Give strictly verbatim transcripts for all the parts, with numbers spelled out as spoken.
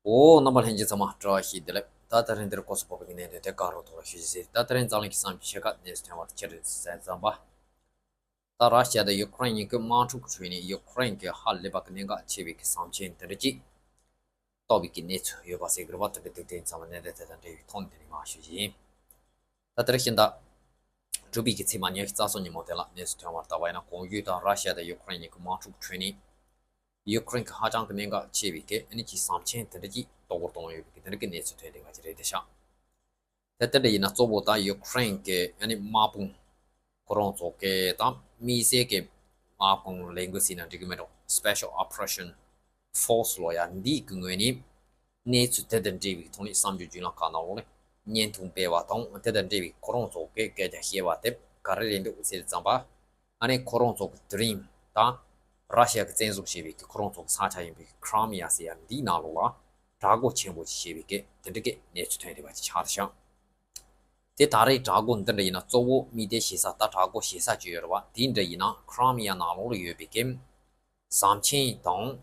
འོ། རྣམ་པ་ལྷན་རྒྱས་ཚང་མ་བཀྲ་ཤིས་བདེ་ལེགས། ད་ད་རིང་འདིར་སྐོར་སོགས་པོ་གི་གནད་དོན་དེ་ག་རོ་ཐོག་ལ་ཞུ་རྒྱུ་ཟེར། ད་ད་རིང་འཛམ་གླིང་གི་བསམ་འཆར་ཆེ་ཁག་གནས་སུ་ཐོན་པར་ཁྱེད་རེ་ཟེར་ཙམ་པ། ད་ར་ཤི་ཡ་དང་ཡུ་ཀེ་རེན་གཉིས་ཀྱི་དམག་འཁྲུག་ཁྲོད་ནས་ཡུ་ཀེ་རེན་གྱི་ཧ་ལས་པ་གི་གནད་འགག་ཆེ་བའི་གི་ཟམ་ཆེན་དེ་འདྲ་ཅིག་གཏོར་བའི་གི་གནས་ཚུལ་ཡོད་པ་ཟེར་གི་རེད་བ། དེ་འདྲ་འདུག་དེ་ཙམ་པ་གནད་དོན་དེ་དང་འབྲེལ་བའི་ཐོག་ནས་དེ་ནས་མར་ཞུ་རྒྱུ་ཡིན། ད་དེ་རིང་ཤིང་རྟ་དྲུག་པའི་གི་ཚེས་མ་ཉི་ཤུ་རྩ་གསུམ་ཉིན་མོ་དེ་ལ་གནས་སུ་ཐོན་པར་ལྟ་བ་ཡིན་ན། གོང་ཞུས་དང་ར་ཤི་ཡ་དང་ཡུ་ཀེ་རེན་གཉིས་ཀྱི་དམག་འཁྲུག་ཁྲོད་ནས་ཡུ་ཀེ་རེན་གྱི་ཧ་ཅང་གི་གནད་འགག་ཆེ་བའི་གི་ཨ་ནི་ཅིག་ཟམ་ཆེན་དེ་འདྲ་ཅིག་གཏོར་རྒོལ་བཏང་ཡོད་པའི་གི་དེ་འདྲ་གི་གནས་ཚུལ་ཐོན་བསྡད་པ་ཅིག་རེད་དེ་ཤག་དེ་དེ་འདྲ་ཡིན་ན་གཙོ་བོ་ད་ཡུ་ཀེ་རེན་གྱི་ཨ་ནི་དམག་དཔུང་ཁོ་རང་ཚོ་གི་དང་དམིགས་བསལ་གྱི་དམག་དཔུང་ལས་འགུལ་ཟེར་ན་འགྲིག་གི་མེད་འགྲོ། Special Operation Force ལོ་ཡ་འདིའི་གི་ངོས་ནས་གནས་ཚུལ་དེ་དང་འབྲེལ་བའི་ཐོག་ནས་གསར་འགྱུར་བརྒྱུད་ལམ་ཁག་ནང་ལོགས་ནས་བརྙན་ཐུང་སྤེལ་བ་དང་། དེ་དང་འབྲེལ་བའི་ཁོ་རང་ཚོ་གི་སྐད་ཆ་བཤད་པ་དེ་ག་རེ་རེད་འདུག་ཟེར་ཙམ་པ། ཨ་ནི་ཁོ་རང་ཚོ་གི་དེ་རིང་ད་ར་ཤི་ཡ་གི་བཙན་བཟུང་བྱས་པའི་གི་ཁོ་རང་ཚོ་གི་ས་ཆ་ཡིན་པའི་ཁི་རི་མི་ཡ་ཟེར་ཡ་འདིའི་ནང་ལོགས་ལ་དྲག་རྒོལ་ཆེན་པོ་ཞིག་བྱས་པའི་གི་དེ་འདྲ་གི་གནས་ཚུལ་ཐོན་བསྡད་པ་ཅིག་ཆགས་བསྡད་ཤག་དེ་ད་རེས་དྲག་རྒོལ་འདི་འདྲ་ཡིན་ན་གཙོ་བོ་དམིགས་གཏད་བྱེད་ས། ད་དྲག་རྒོལ་བྱེད་ས་ཅིག་ཡོད་རེད་བ། དེ་འདྲ་ཡིན་ན་ཁི་རི་མི་ཡ་ནང་ལོགས་ལ་ཡོད་པའི་གི་ཟམ་ཆེན་དང་།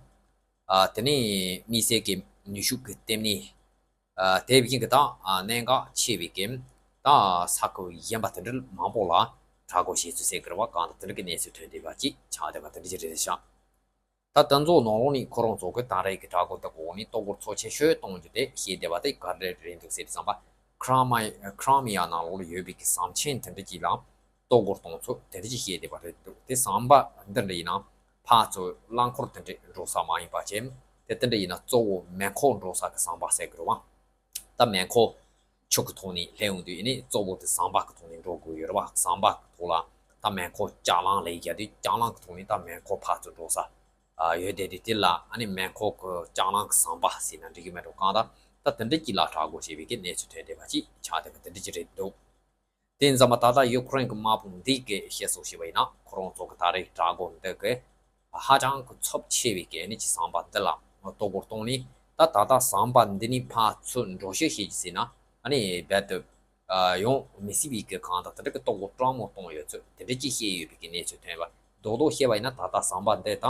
ཨ། དེ་ནས་དམིགས་བསལ་གྱི་ནུས་ཤུགས་ཀྱི་ལྟེ་གནས། ཨ། དེ་བཞིན་གྱི་ད་ཨ་གནད་འགག་ཆེ་བའི་གི་ད་ས་ཁུལ་གཞན་པ་དེ་འདྲ་མང་པོ་ལ་དྲག་རྒོལ་བྱས་ཚུལ་ཟེར་གི་རེད་བ། གང་ལྟར་དེ་འདྲ་གི་གནས་ཚུལ་ཐོན་བསྡད་པ་ཅིག་ཆགས་བསྡད་པ་དེ་འདྲ་ཅིག་རེད་ཤག་ད་དེ་ཚོ་ནང་ལོགས་ནས་ཁོ་རང་ཚོ་གི་ད་རེས་ཀྱི་དྲག་རྒོལ་དེ་གི་འོག་ནས་གཏོར་རྒོལ་ཚབས་ཆེ་ཤོས་གཏོང་རྒྱུ་དེ་བཤད་བསྡད་པ་དེ་ག་རེ་རེད་འདུག་ཟེར་དུས་ཙམ་པ། ཁི་རི་མི་ཁི་རི་མི་ཡ་ནང་ལོགས་ལ་ཡོད་པའི་གི་ཟམ་ཆེན་དེ་འདྲ་ཅིག་ལ་གཏོར་རྒོལ་གཏོང་ཚུལ་དེ་འདྲ་ཅིག་བཤད་བསྡད་པ་རེད་འདུག་དེ་ཟམ་པ་འདི་འདྲ་ཡིན་ན་ཕར་ཚུར་རླངས་འཁོར་དེ་འདྲ་འགྲོ་ས་མ་ཡིན་པ་བྱས། དེ་དེ་འདྲ་ཡིན་ན་གཙོ་བོ་མེ་འཁོར་འགྲོ་ས་གི་ཟམ་པ་ཟེར་གི་རེད་བ། ད་མེ་འཁོར་ཆུ་གི་ཐོག་ནས་སླེབས་ཡོང་དུས་ཨ་ནི་གཙོ་བོ་དེ་ཟམ་པ་གི་ཐོག་ནས་འགྲོ་དགོས་ཡོད་རེད་བ། ཟམ་པ་གི་ཐོག་ལ་ད་མེ་འཁོར་ལྕགས་གླང་ལས་བརྒྱབ་དུས་ལྕགས་གླང་གི་ཐོག་ནས་ད་མེ་འཁོར་ཕར་ཚུར་འགྲོ་ས། ཨ། ཡོད་བསྡད་དུས་དེ་ལ་ཨ་ནི་མེ་འཁོར་གི་ལྕགས་གླང་གི་ཟམ་པ་ཟེར་ན་འགྲིག་གི་མེད་འགྲོ། གང་ལྟར་ད་དེ་འདྲ་ཅིག་ལ་དྲག་རྒོལ་བྱས་པའི་གི་གནས་ཚུལ་ཐོན་བསྡད་པ་ཅིག་ཆགས་བསྡད་པ་དེ་འདྲ་ཅིག་རེད་འདུག་དེ་ཡིན་ཙང་མ་ད་ལྟ་ཡུ་ཀེ་རེན་གྱི་དམག་དཔུང་འདི་གི་བཤད་སྲོལ་ཞིག་ཡིན་ན། ཁོ་རང་ཚོ་གི་ད་རེས་དྲག་རྒོལ་འདི་གི་ཧ་ཅང་གི་ཚབས་ཆེ་བའི་གི་ཨ་ནི་ཅིག་ཟམ་པ་འདི་ལ་གཏོར་རྒོལ་གཏོང་ནས། ད་ད་ལྟ་ཟམ་པ་འདི་ནས་ཕར་ཚུར་འགྲོ་བཤད་བྱེད་ཀྱི་ཟེར་ན་ཨ་ནི་རྦད་དེ་ཡོང་མི་སྲིད་པའི་གི། གང་ལྟར་དེ་འདྲ་གི་གཏོར་རྒོལ་སྤྲང་མོ་གཏོང་ཡོད་ཚུལ་དེ་འདྲ་ཅིག་བཤད་ཡོད་པའི་གི་གནས་ཚུལ་ཐོན་པ། རྡོག་རྡོག་བཤད་པ་ཡིན་ན་ད་ལྟ་ཟམ་པ་འདི་ད་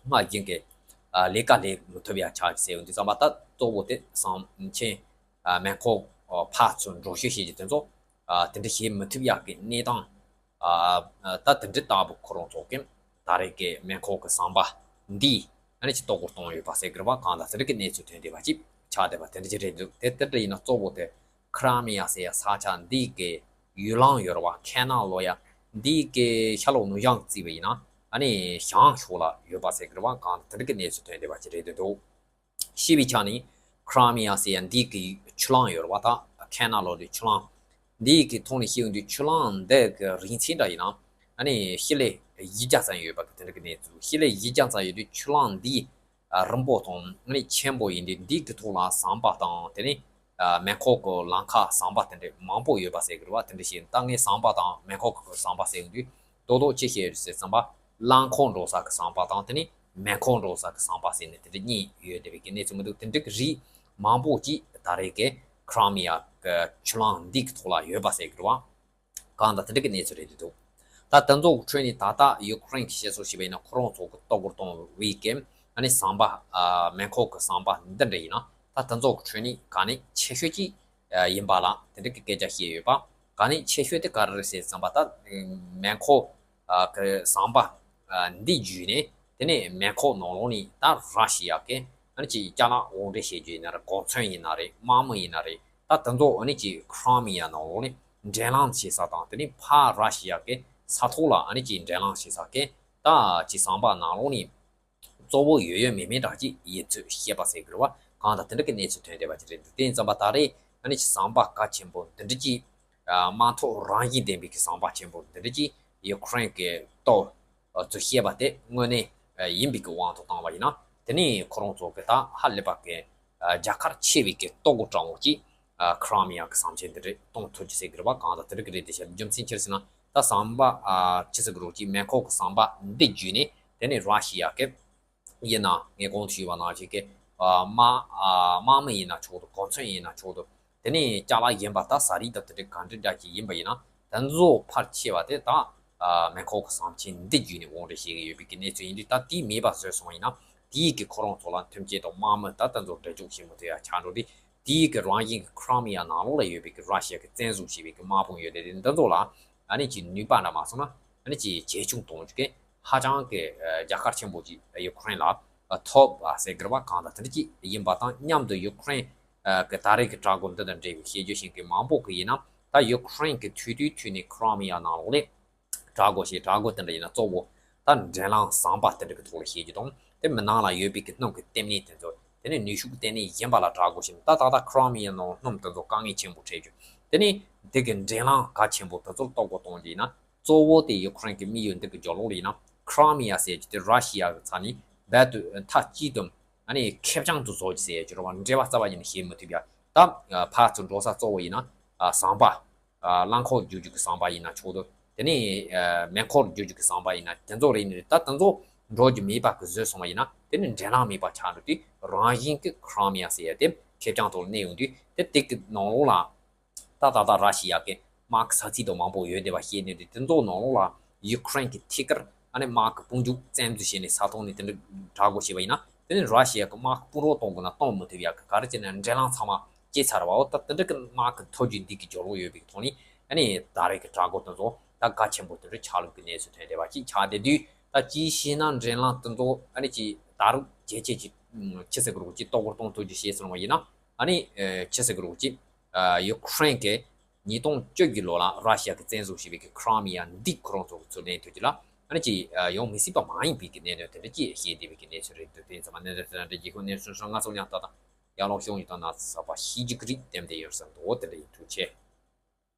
སྔར་བཞིན་གྱི་ཨ་ལས་ཀ་ལས་མི་ཐུབ་ཡ་ཆགས་ཟེར་ཡོང་དུས་ཙམ་པ། ད་གཙོ་བོ་དེ་ཟམ་ཆེན་ཨ་མེ་འཁོར་ཨ་ཕར་ཚུར་འགྲོ་བཤད་བྱེད་ཀྱི་དེ་ཚོ་ཨ་དེ་འདྲ་བྱེད་མི་ཐུབ་ཡག་གི་གནས་སྟངས། ཨ་ཨ་ད་དེ་འདྲ་ལྟ་བུ་ཁོ་རང་ཚོ་གི་ད་རེས་ཀྱི་མེ་འཁོར་གྱི་ཟམ་པ་འདི་ཨ་ནི་ཅིག་གཏོར་རྒོལ་གཏོང་ཡོད་པ་ཟེར་གི་རེད་བ། གང་ལྟར་དེ་འདྲ་གི་གནས་ཚུལ་ཐོན་བསྡད་པ་ཅིག་ཆགས་བསྡད་པ་དེ་འདྲ་ཅིག་རེད་འདུག་དེ་དེ་འདྲ་ཡིན་ན་གཙོ་བོ་དེ་ཁི་རི་མི་ཡ་ཟེར་ཡ་ས་ཆ་འདི་གི་ཡུལ་ལུང་ཡོད་རེད་བ། ཁེ་ན་ལོ་ཡ་འདི་གི་ཤར་ལྷོ་ནུབ་བྱང་བརྩིས་པ་ཡིན་ན་ཨ་ནི་བྱང་ཕྱོགས་ལ་ཡོད་པ་ཟེར་གི་རེད་བ། གང་ལྟར་དེ་འདྲ་གི་གནས་ཚུལ་ཐོན་བསྡད་པ་ཅིག་རེད་འདུག་ཤེས་པའི་ཆ་ནས་ཁི་རི་མི་ཡ་ཟེར་ཡ་འདི་གི་ཆུ་ལུང་ཡོད་རེད་བ། ད་ཁེ་ན་ལོ་དེ་ཆུ་ལུང་འདི་གི་ཐོག་ནས་ཤེས་ཡོང་དུས་ཆུ་ལུང་འདི་གི་རིང་ཚད་འདྲ་ཡིན་ན་ཨ་ནི་ཤེལ་ལེ་བཞི་བརྒྱ་ཙམ་ཡོད་པ་གི་དེ་འདྲ་གི་གནས་ཚུལ། ཤེལ་ལེ་བཞི་བརྒྱ་ཙམ་ཡོད་དུས་ཆུ་ལུང་འདི་ཨ་རིང་པོ་དང་ཨ་ནི་ཆེན་པོ་ཡིན་དུས་འདི་གི་ཐོག་ལ་ཟམ་པ་དང་དེ་ནས་ཨ་མེ་འཁོར་གི་ལམ་ཁ་ཟམ་པ་དེ་འདྲ་མང་པོ་ཡོད་པ་ཟེར་གི་རེད་བ། དེ་འདྲ་བྱས་ད་ངས་ཟམ་པ་དང་མེ་འཁོར་གི་ཟམ་པ་ཟེར་ཡོང་དུས་རྡོག་རྡོག་ཅི་བཤད་ཡོད་ཟེར་ཙམ་པ། རླངས་འཁོར་འགྲོ་ས་གི་ཟམ་པ་དང་དེ་ནས་མེ་འཁོར་འགྲོ་ས་གི་ཟམ་པ་ཟེར་ནས་དེ་འདྲ་གཉིས་ཡོད་བསྡད་པའི་གི་གནས་ཚུལ་མི་འདུག་དེ་འདྲ་གི་རིགས་མང་པོ་ཅིག་ད་རེས་ཀྱི་ཁི་རི་མི་ཡ་གི་ཆུ་ལུང་འདི་གི་ཐོག་ལ་ཡོད་པ་ཟེར་གི་རེད་བ། གང་ལྟར་དེ་འདྲ་གི་གནས་ཚུལ་རེད་འདུག་ད་དེ་ཚོ་གི་ཁྲོད་ནས་ད་ལྟ་ཡུ་ཀེ་རེན་གྱི་བཤད་སྲོལ་ཞིག་ཡིན་ན་ཁོ་རང་ཚོ་གི་གཏོར་རྒོལ་གཏོང་བའི་གི་ཨ་ནི་ཟམ་པ་ཨ་མེ་འཁོར་གི་ཟམ་པ་འདི་འདྲ་ཡིན་ན་ད་དེ་ཚོ་གི་ཁྲོད་ནས་ག་ནས་ཆེ་ཤོས་ཅིག་ཡིན་པ་ལ་དེ་འདྲ་གི་སྐད་ཆ་བཤད་ཡོད་པ། ག་ནས་ཆེ་ཤོས་དེ་ག་རེ་རེད་ཟེར་ཙམ་པ། ད་མེ་འཁོར་ཨ་གི་ཟམ་པ་ཨ་འདི་བརྒྱུད་ནས་དེ་ནས་མེ་འཁོར་ནང་ལོགས་ནས་ད་ར་ཤི་ཡ་གི་ཨ་ནི་ཅིག་ཅ་ལག་དབོར་འདྲེན་བྱེད་རྒྱུ་ཡིན་ན་རེད། གོ་མཚོན་ཡིན་ན་རེད། དམག་མི་ཡིན་ན་རེད། ད་དེ་ཚོ་ཨ་ནི་ཅིག་ཁི་རི་མི་ཡ་ནང་ལོགས་ནས་འགྲན་ལམ་བྱེད་ས་དང་དེ་ནས་ཕར་ར་ཤི་ཡ་གི་ས་ཐོག་ལ་ཨ་ནི་ཅིག་འགྲན་ལམ་བྱེད་ས་གི་ད་ཅིག་ཟམ་པ་ནང་ལོགས་ནས་གཙོ་བོ་ཡོད་ཡོད་མེད་མེད་འདྲ་ཅིག་ཡིན་ཚུལ་བཤད་པ་ཟེར་གི་རེད་བ། གང་ལྟར་དེ་འདྲ་གི་གནས་ཚུལ་ཐོན་བསྡད་པ་ཅིག་རེད་འདུག་དེ་ཡིན་ཙམ་པ་ད་རེས་ཨ་ནི་ཅིག་ཟམ་པ་གལ་ཆེན་པོ་འདི་འདྲ་ཅིག་ཨ་དམག་འཐབ་རང་བཞིན་ལྡན་པའི་གི་ཟམ་པ་ཆེན་པོ་འདི་འདྲ་ཅིག་ཡུ་ཀེ་རེན་གྱིས་གཏོར་ཚུལ་བཤད་པ་དེ་དངོས་གནས་ཡིན་པའི་གི་དབང་དུ་བཏང་བ་ཡིན་ན། དེ་ནས་ཁོ་རང་ཚོ་གི་ད་ཧ་ལས་པ་གི་རྒྱལ་ཁ་ཆེ་བའི་གི་གཏོར་རྒོལ་སྤྲང་བོ་ཅིག་ཨ་ཁི་རི་མི་ཡ་གི་ཟམ་ཆེན་འདི་འདྲ་གཏོང་ཐུབ་ཀྱི་ཟེར་གི་རེད་བ། གང་ལྟར་དེ་འདྲ་གི་རེད་དེ་བཤད། རྒྱུ་མཚན་ཅི་རེད་ཟེར་ན་ད་ཟམ་པ་ཨ་ཅི་ཟེར་གི་རེད། ཅིག་མེ་འཁོར་གི་ཟམ་པ་འདི་བརྒྱུད་ནས་དེ་ནས་ར་ཤི་ཡ་གི་ཡིན་ན་ངས་གོང་དུ་ཞུས་པ་ནང་བཞིན་གྱི་ཨ་དམག་ཨ་དམག་མི་ཡིན་ན་ཆོག་འདུག་གོ་མཚོན་ཡིན་ན་ཆོག་འདུག་དེ་ནས་ཅ་ལག་གཞན་པ་ད་ཟ་རིགས་དང་དེ་འདྲའི་གང་འདྲ་འདྲ་ཅིག་ཡིན་པ་ཡིན་ན་དེ་ཚོ་ཕལ་ཆེ་བ་དེ་ད་ཨ་མེ་འཁོར་གྱི་ཟམ་ཆེན་འདི་བརྒྱུད་ནས་དབོར་འདྲེན་བྱེད་ཀྱི་ཡོད་པའི་གི་གནས་ཚུལ་ཡིན་དུས། ད་དེ་མེད་པ་བཟོས་སོང་ཡིན་ན་ དེའི་གི་ཁོ་རང་ཚོ་ལ་མཐུན་རྐྱེན་དང་དམག་མི་ད་ལྟ་ཚོ་འདྲ་འཇུག་བྱེད་མི་ཐུབ་ཡ་ཆགས་འགྲོ་དུས། དེའི་གི་རང་བཞིན་གི་ཁྲོམ་ཡ་ནང་ལོགས་ལ་ཡོད་པའི་གི་ར་ཤི་ཡ་གི་བཙན་བཟུང་བྱས་པའི་གི་དམག་དཔུང་ཡོད་དེ། དེ་འདི་ཚོ་ལ་ཨ་ནི་ཅིག་ནུས་པ་འདྲ་མ་སོང་ན་ཨ་ནི་ཅིག་ཇེ་ཆུང་གཏོང་རྒྱུ་གི་ཧ་ཅང་གི་ཨ་རྒྱ་གར་ཆེན་པོ་ཅིག་ཡུ་ཀེ་རེན་ལ་ཨ་ཐོབ་ཨ་ཟེར་གི་རེད་པ། གང་ལྟར་དེ་འདྲ་ཅིག་ཡིན་པ་དང་མཉམ་དུ་ཡུ་ཀེ་རེན་ཨ་གི་ད་རེས་གི་དྲག་རྒོལ་འདི་དང་འབྲེལ་བའི་བཤད་རྒྱུ་ཞིག་གི་མང་པོ་གི་ཡིན་ན། ད་ཡུ་ཀེ་རེན་གི་ཐུག་དུས་ཐུག་ནས་ཁྲོམ་ཡ་ནང་ལོགས་ལ་དྲག་རྒོལ་བྱས། དྲག་རྒོལ་དེ་འདྲ་ཡིན་ན་གཙོ་བོ་ད་འགྲན་ལམ་ཟམ་པ་དེ་འདྲ་གི་ཐོག་ལ་བྱེད་རྒྱུ་དང་། དེ་མིན་ནང་ལ་ཡོད་པའི་གི་སྣུམ་གི་ལྟེ་གནས་དེ་ཚོ། དེ་ནས་ནུས་ཤུགས་ལྟེ་གནས་གཞན་པ་ལ་དྲག་རྒོལ་བྱས་ནས། ད་ད་ལྟ་ཁྲོམ་ཡ་ནང་སྣུམ་དེ་ཚོ་དཀའ་ངལ་ཆེན་པོ་འཕྲད་རྒྱུ། དེ་ནས་དེ་གི་འགྲན་ལམ་གལ་ཆེན་པོ་དེ་ཚོར་གཏོར་རྒོལ་གཏོང་རྒྱུ་ཡིན་ན། གཙོ་བོ་དེ་ཡུ་ཀེ་རེན་གི་དམིགས་ཡུལ་འདི་གི་རྒྱབ་ལོགས་ལ་ཡིན་ན། ཁྲོམ་ཡ་ཟེར་རྒྱུ་དེ་ར་ཤི་ཡ་གི་ཚ་ནི་རྦད་དེ་མཐའ་གཅིག་ཏུ་ཨ་ནི་ཁེར་རྐྱང་དུ་བཟོ་རྒྱུ་ཟེར་རྒྱུ་རེད་པ། འབྲེལ་བ་རྩ་བ་ཉིད་ནས་བྱེད་མི་ཐུབ་ཡ། ད་ཕར་ཚུར་འགྲོ་ས་གཙོ་བོ་ཡིན་ན་ཟམ་པ། རླངས་འཁོར་རྒྱུག་རྒྱུ་གི་ཟམ་པ་ཡིན་ན་ཆོག་འདུག་དེ་ནས་མེ་འཁོར་རྒྱུག་རྒྱུ་གི་ཟམ་པ་ཡིན་ན། དེ་ཚོ་རེད་ནི་རེད། ད་དེ་ཚོ་འགྲོ་རྒྱུ་མེད་པ་གི་བཟོས་སོང་བ་ཡིན་ན། དེ་ནི་འགྲན་ལམ་མེད་པ་ཆགས་འགྲོ་དུས། རང་བཞིན་གི་ཁྲོམ་ཡ་ཟེར་ཡ་དེ་ཁེར་རྐྱང་ཐོག་ལ་གནས་ཡོང་དུས། དེ་དེ་གི་ནང་ལོགས་ལ་ད་ད་ལྟ་ར་ཤི་ཡ་གི་དམག་གི་ས་ཚིགས་དང་མང་པོ་ཡོད་བསྡད་པ་ཤེས་ནས། དེ་དེ་ཚོ་ནང་ལོགས་ལ་ཡུ་ཀེ་རེན་གི་ཐད་ཀར་ཨ་ནི་དམག་གི་དཔུང་འཇུག་བཙན་འཛུལ་བྱས་ནས་ས་ཐོག་ནས་དེ་འདྲ་དྲག་རྒོལ་བྱས་པ་ཡིན་ན། དེ་ནི་ར་ཤི་ཡ་གི་དམག་གི་དཔུང་རོགས་གཏོང་དགོས་ན་གཏོང་མི་ཐུབ་ཡ་གི། ག་རེ་བྱས་ན་འགྲན་ལམ་ཚང་མ་བཅད་ཚར་བའོ། ད་དེ་འདྲ་གི་དམག་གི་མཐོ་རྒྱུགས་འདི་གི་རྒྱབ་ལོགས་ཡོད་པའི་ཐོག་ནས་ཨ་ནི་ད་རེས་ཀྱི་དྲག་རྒོལ་དེ་ཚོ་ད་གལ་ཆེན་པོ་དེ་འདྲ་ཆགས་ལུགས་ཀྱི་གནས་ཚུལ་ཐོན་བསྡད་པ་ཅིག་ཆགས་བསྡད་དུས། ད་ཅིའི་ཕྱིར་ན་འགྲན་ལམ་དེ་ཚོ་ཨ་ནི་ཅིག་ད་རུང་རྒྱ་ཆེ་ཅིག་ཆི་ཟེར་གི་རུ་ཅིག་གཏོར་རྒོལ་གཏོང་ཐུབ་རྒྱུ་བྱས་སོང་བ་ཡིན་ན། ཨ་ནི་ཆི་ཟེར་གི་རུ་ཅིག་ཡུ་ཀེ་རེན་གྱི་ཉིས་སྟོང་བཅུ་གི་ལོ་ལ་ར་ཤི་ཡ་གི་བཙན་བཟུང་བྱས་པའི་གི་ཁྲོམ་ཡ་འདི་ཁོ་རང་ཚོ་གི་ཚུར་ལེན་ཐུབ་རྒྱུ་ལ་ཨ་ནི་ཅིག་ཡོང་མི་སྲིད་པ་མ་ཡིན་པའི་གི་གནད་དོན་དེ་འདྲ་ཅིག་བཤད་བསྡད་པའི་གི་གནས་ཚུལ་རེད་འདུག་དེ་ཡིན་ཙང་མ་གནད་དོན་དེ་འདྲ་རྒྱལ་ཁབ་གནས་ཚུལ་སོང་ང་ཚོ་ཡང་ད་ལྟ་ཡར་ལངས་བྱུང་ཡོད། ད་ན་ཚ་ཚ་བ་ཤི་རྒྱུ་གི་རིགས་ལྟེམ་དེ་ཡོད་ས་འདུག་དེ་འདྲ་ཡིན། ཐུགས་རྗེ་ཆེ།